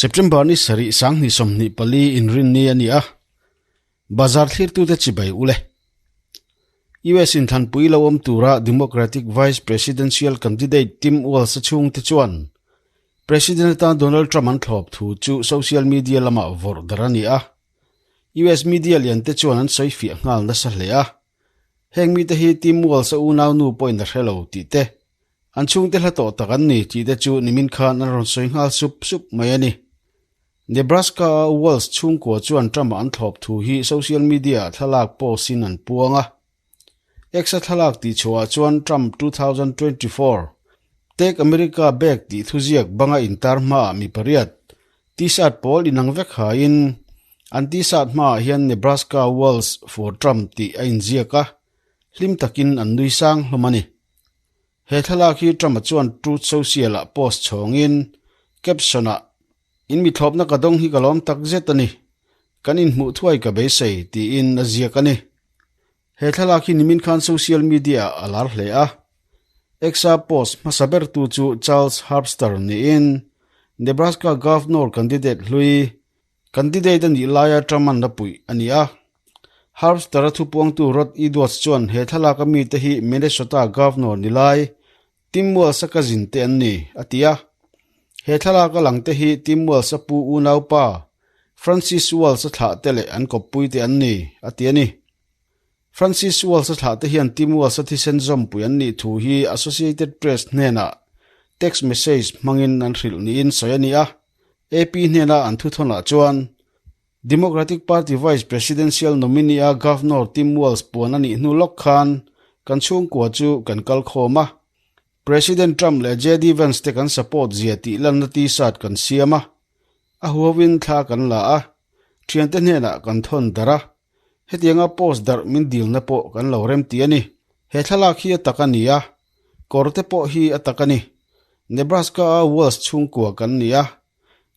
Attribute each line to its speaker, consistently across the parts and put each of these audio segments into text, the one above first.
Speaker 1: September ni sarih 2024 inrinni a ni a, bazar thlirtute chibai ule. US inthlanpui lo awm tura Democratic Vice Presidential candidate Tim Walz-a chhungte chuan President atan Donald Trump an thlawp thu chu social media lamah vawrh darh a ni a. US media liante chuan an sawi fiah nghal nasa hle a. Heng mite hi Tim Walz-a unaunu pawhin a hre lo tih te, an chhungte hla tawh tak an ni tih te chu nimin khan an rawn sawi nghal sup sup mai a ni. Nebraska-a Walz chhungkua chuan Trump-a an thlawp thu hi social media-ah thlalak post-in an puang a. X-a thlalak tih chhuahah chuan Trump 2024, Take America Back tih thuziak banga intar hmaah mi pariat T-shirt pawl inang vek haiin an T-shirt hmaah hian Nebraska Walz for Trump tih a inziak a, hlim takin an nui sang hlawm a ni. He thlalak hi Trump-a chuan Truth Social-ah post chhawngin caption-ah, In mi thlawpna ka dawng hi ka lawm tak zet a ni. Kan inhmuh thuai ka beisei, tiin a ziak a ni. He thlalak hi nimin khan social media-ah a lar hle a. X-a post hmasa bertu chu Charles Harpster niin Nebraska Governor candidate hlui candidate a nih laia Trump-a'n la puih a ni a. Harpster-a thupuangtu Rod Edwards chuan he thlalaka mite hi Minnesota Governor ni lai Tim Walz-a cousin te an ni, a ti a. He thlalaka langte hi Tim Walz-a pu unaupa Francis Walz-a thlah te leh an kawppui te an ni, a ti a ni. Francis Walz-a thlah te hian Tim Walz-a thisen zawmpui an nih thu hi Associated Press hnenah text message hmangin an hrilh niin sawi a ni a. AP hnena an thuthawnah chuan Democratic Party Vice Presidential nominee-a Governor Tim Walz puan a nih hnu lawk khan kan chhungkua chu kan kal khawm a. President Trump leh JD Vance te kan support zia tih lanna t-shirt kan siam a. A huhovin thla kan la a, thiante hnenah kan thawn darh a. Hetianga post darh min dilna pawh kan lo rem ti a ni. He thlalak hi a tak a ni a, kawr te pawh hi a tak a ni. Nebraska-a Walz chhungkua kan ni a,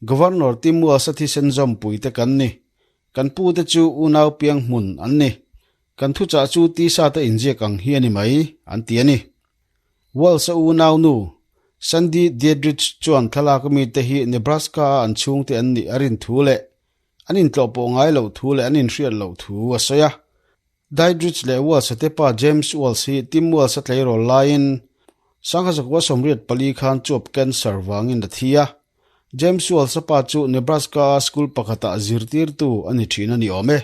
Speaker 1: Governor Tim Walz-a thisen zawmpui te kan ni. Kan pu te chu unau piang hmun an ni. Kan thuchah chu tisa te inziak ang hi a ni mai, an ti a ni. Walz-a unau nu, Sandy Diedrich chuan thlalak mite hi Nebraska-a an chhungte an nih a rin thu leh an intlawh pawh ngai loh thu leh an inhriat loh thu a sawi a. Diedrich leh Walz-a te pa James Walz hi Tim Walz-a tleirawl laiin 1984 khan chuap cancer vangin a thi a. James Walz-a pa chu Nebraska-a school pakhatah zirtirtu a ni thin a ni awm e.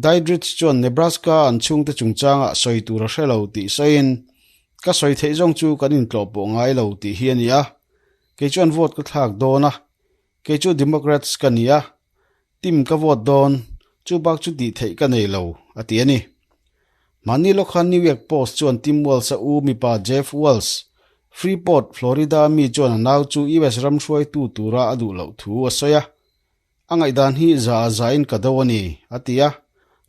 Speaker 1: Diedrich chuan Nebraska-a an chhungte chungchangah sawi tur a hre lo tih sawiin, Ka sawi theih zawng chu kan intlawh pawh ngai lo tih hi a ni a. Kei chuan vote ka thlak dawn a. Kei chu Democrats ka ni a, Tim ka vote dawn, chu bak chu tih theih ka nei lo, a ti a ni. Mahni lawk khan New York Post chuan Tim Walz-a u mipa Jeff Walz, Freeport, Florida mi chuan a nau chu US ram hruaitu tura a duh loh thu a sawi a. A ngaihdan hi za a zain ka do a ni, a ti a,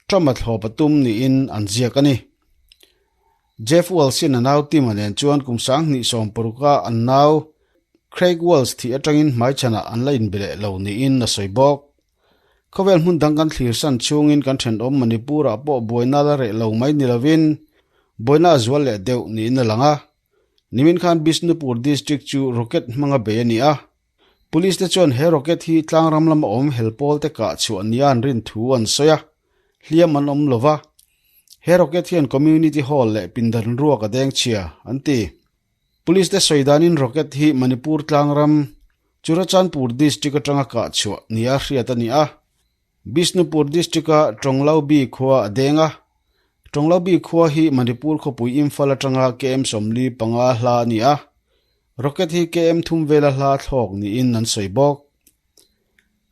Speaker 1: Trump-a thlawp a tum niin an ziak a ni. Jeff Walz-in a nau Tim-a nen chuan kum 2016-a an nau Craig Walz thih atangin hmaichhanah an la inbe leh lo niin a sawi bawk. Khawvel hmun dang kan thlir san chhungin kan thenawm Manipur-ah pawh buaina la reh lo mai ni lovin buaina a zual leh deuh niin a lang a. Nimin khan Bishnupur district chu rocket hmanga bei a ni a. Police te chuan he rocket hi tlangram lama awm helpawl te kah chhuah nia an rin thu an sawi a, hliam an awm lova. He rocket hian community hall leh pindan ruak a deng chhia, an ti. Police te sawi danin rocket hi Manipur tlangram, Churachandpur district atanga kah chhuah nia hriat a ni a. Bishnupur district-a Tonglaubi khua a deng a. Tonglaubi khua hi Manipur khawpui Imphal atanga km 45 hla a ni a. Rocket hi km thum vela hla thlawk niin an sawi bawk.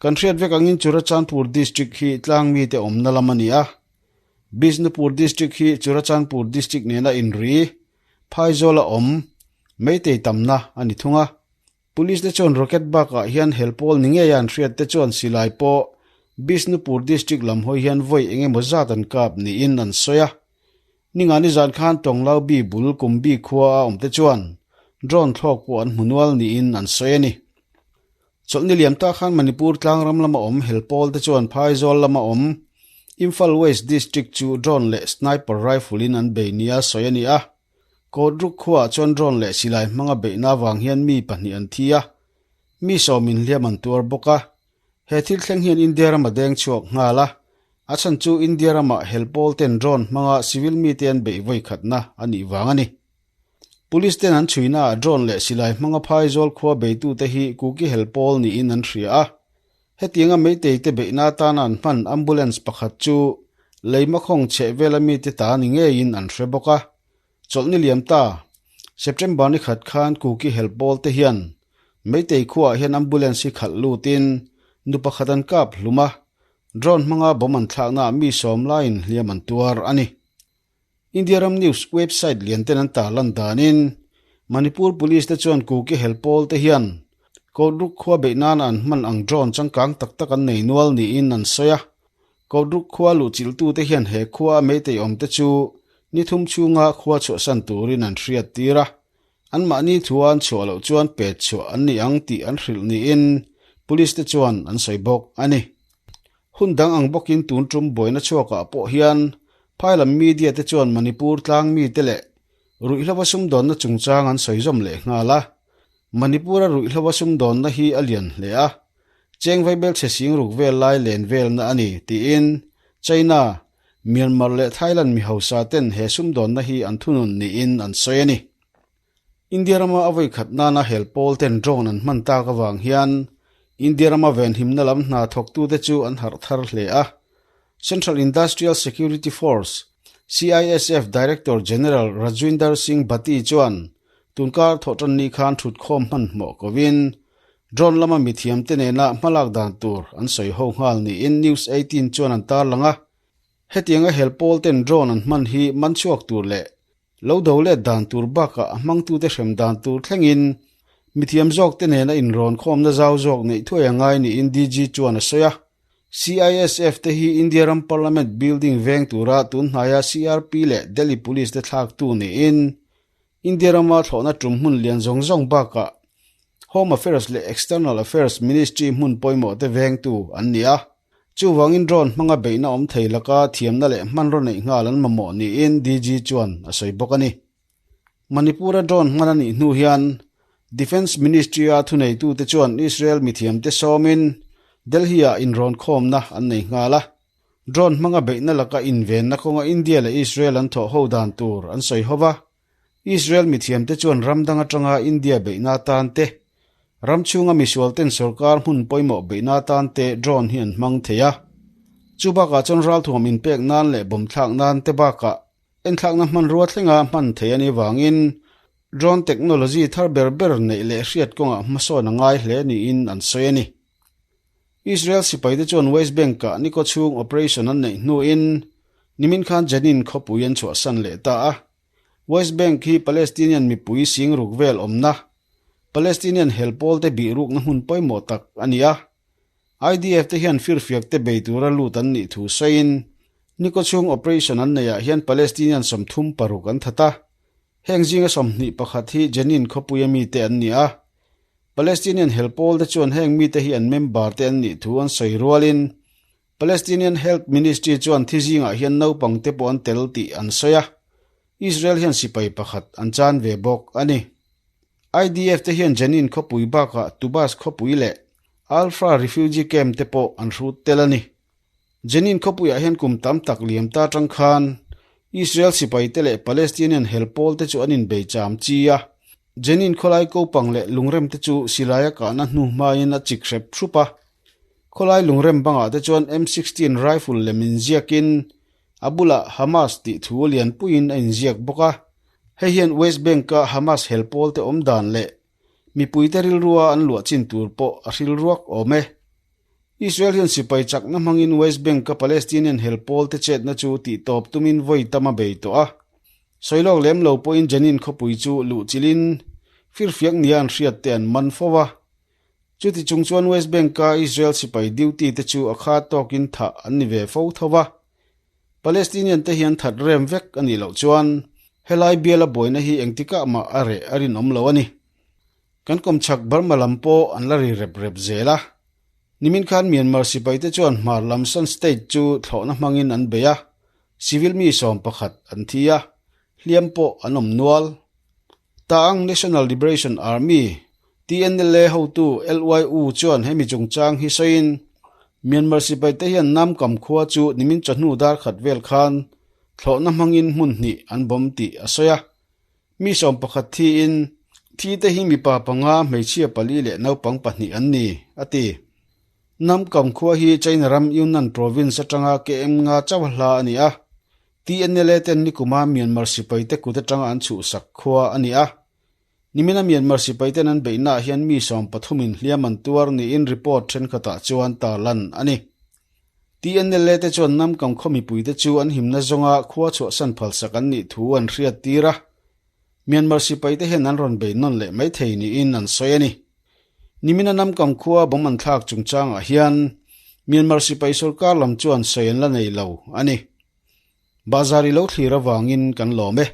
Speaker 1: Kan hriat vek angin Churachandpur district hi tlang mite awmna lam a ni a. Bishnupur district hi Churachandpur district nena inri, Phaizawla awm, Meitei tamna a ni thung a. Police te chuan rocket bakah hian helpawl ni ngeia an hriat te chuan silai pawh Bishnupur district lam hawi hian vawi eng emaw zat an kap niin an sawi a. Ningani zan khan Tawnglau bi bul Kumbi khua a awm te chuan drone thlawk pawh an hmu nual niin an sawi a ni. Chawlhni liam ta khan Manipur tlangram lama awm helpawl te chuan Phaizawl lama awm Imphal West district chu drone leh sniper rifle in an bei nia sawi a ni a. Kawtruk khuaah chuan drone leh silai hmanga beihna avang hian mi pahnih an thi a. Mi sawmin hliam an tuar bawk a. He thil thleng hian India ram a deng chhuak nghal a, a chhan chu India ramah hel pawl ten drone hmanga civil mite an beih vawi khatna a nih vang a ni. Police ten an chhuinaah drone leh silai hmanga phaizawl khua beitute hi Kuki hel pawl niin an hria a. Hetianga Meitei te beihna atana an hman ambulance pakhat chu Leimakhawng chheh vela mite ta ni ngeiin an hre bawk a. Chawlhni liam ta, September ni khat khan Kuki hel pawl te hian Meitei khuaah hian ambulance hi khalh lutin nu pakhat an kap hlum a, drone hmanga bomb an thlaknaah mi sawm laiin hliam an tuar a ni. India ram news website lian ten an tarlan danin Manipur Police te chuan Kuki hel pawl te hian Kotruk khua beih nana an hman ang drone changkang tak tak an nei nual niin an sawi a. Kotruk khua luhchilhtute hian he khua a meitei awmte chu ni thum chhunga khua chhuahsan turin an hriat tir a, anmahni thua an chhuah loh chuan pet chhuah an ni ang tih an hrilh niin Police te chuan an sawi bawk a ni. Hun dang ang bawkin tun tum buaina chhuakah pawh hian phailam media te chuan Manipur tlang mite leh ruihhlo sumdawnna chungchang an sawi zawm leh nghal a. Manipur-a ruihhlo sumdawnna hi a lian hle a, cheng vaibel chhe sing ruk vel lai len velna a ni, tiin China, Myanmar leh Thailand mi hausa ten he sumdawnna hi an thunun niin an sawi a ni. India rama a vawi khat nana hel pawl ten drone an hman tak avang hian India rama venhimna lam hna thawktute chu an harh thar hle a. Central Industrial Security Force, CISF, Director General Rajwinder Singh Bhatti chuan tunkar thawhtanni khan thutkhawm hmanhmawh kovin drone lama mithiamte nena hmalak dan tur an sawi ho nghal niin News 18 chuan an tarlang a. Hetianga hel pawl ten drone an hman hi man chhuak tur leh Lo do let dan tur bakah a hmangtute hrem dan tur thlengin mithiam zawkte nena inrawn khawmna zau zawk neih thuai a ngai niin DG chuan a sawi a. CISF te hi India ram Parliament building veng tura tunhnaia CRP leh Delhi Police te thlaktu niin India rama thlawhna tum hmun lian zawng zawng bakah Home Affairs leh External Affairs Ministry hmun pawimawh te vengtu an ni a. Chuvangin drone hmanga beihna awm thei laka thiamna leh hmanraw neih nghal an mamawh niin DG chuan a sawi bawk a ni. Manipur-a drone hman a nih hnu hian Defence Ministry-a thuneitute chuan Israel mithiamte sawmin Delhi-ah inrawn khawmna an nei nghal a. Drone hmanga beihna laka invenna kawnga India leh Israel an thawh ho dan tur an sawi ho va. Israel mithiamte chuan ram dang atanga India beihna atan te, ram chhunga misualten sorkar hmun pawimawh beihna atan te drone hi an hmang thei a. Chu bakah chuan ralthuam inpek nan leh bomb thlak nan te bakah enthlakna hmanrua thlenga hman thei a nih vangin drone technology thar ber ber neih leh hriat kawngah hmasawn a ngai hle niin an sawi a ni. Israel sipaite chuan West Bank-ah ni kaw chhung operation an neih hnuin nimin khan Jenin khawpui an chhuahsan leh ta a. West Bank hi Palestinian mipui sing ruk vel awmna, Palestinian hel pawlte bih rukna hmun pawimawh tak a ni a. IDF te hian firfiakte bei tura lut an nih thu sawiin ni kaw chhung operation an neihah hian Palestinian 36 an that a. Heng zinga 21 hi Jenin khawpuia mite an ni a. Palestinian hel pawlte chuan heng mite hi an member te an nih thu an sawi rualin Palestinian Health Ministry chuan thi zingah hian naupang te pawh an tel tih an sawi a, Israel hian sipai pakhat an chan ve bawk a ni. IDF te hian Jenin khawpui bakah Tubas khawpui leh Al-Fra refugee camp te pawh an hrut tel a ni. Jenin khawpuiah hian kum tam tak liam ta atang khan Israel sipaite leh Palestinian hel pawlte chu an inbei cham chi a. Jenin khawlai kopang leh lungremte chu silaia kahna hnu hmain a chik hrep hrup a. Khawlai lungrem bangah te chuan M16 rifle lem inziakin a bulah Hamas tih thu lianpuiin a inziak bawk a. Hei hian West Bank-a Hamas hel pawlte awm dan leh mipuite rilrua an luah chin tur pawh a hril ruak awm e. Israel hian sipai chakna hmangin West Bank-a Palestinian hel pawlte chetna chu tihtawp tumin vawi tam a bei tawh a. Sawilawk lem lo pawhin Jenin khawpui chu luhchilhin firfiak nia an hriat te an man fo a. Chuti chung chuan West Bank-a Israel sipai duty te chu a kha tawkin thah an ni ve fo tho va. Palestinian te hian that rem vek a nih loh chuan helai biala buaina hi engtikah mah a reh a rinawm lo a ni. Kan kawmchhak Burma lam pawh an la ri rep rep zel a. Nimin khan Myanmar sipaite chuan hmar lam Shan State chu thlawhna hmangin an bei a, civil mi 11 an thi a, hliam pawh an awm nual. Ta'ang National Liberation Army, TNLA hotu LYU chuan hemi chungchang hi sawiin, Myanmar sipaite hian Namkam khua chu nimin chawhnu dar khat vel khan thlawhna hmangin hmun hnih an bawm tih a sawi a. Mi 11 thiin, thite hi mipa panga, hmeichhia pali leh naupang pahnih an ni, a ti. Namkam khua hi China ram Yunnan province atanga KM nga chauha hla a ni a. TNLA ten nikuma Myanmar sipaite kut atanga an chhuhsak khua a ni a. Nimina Myanmar sipaiten an beihnaah hian mi sawmpathumin hliam an tuar niin report thenkhatah chuan tarlan a ni. TNLA te chuan Namkam khaw mipuite chu an himna zawnga khua chhuahsan phalsak an nih thu an hriat tir a, Myanmar sipaite hian an rawn bei nawn leh mai thei niin an sawi a ni. Nimina Namkam khua bomb an thlak chungchangah hian Myanmar sipai sorkar lam chuan sawi an la nei lo a ni. Bahzar i lo thlir avangin kan lawm e.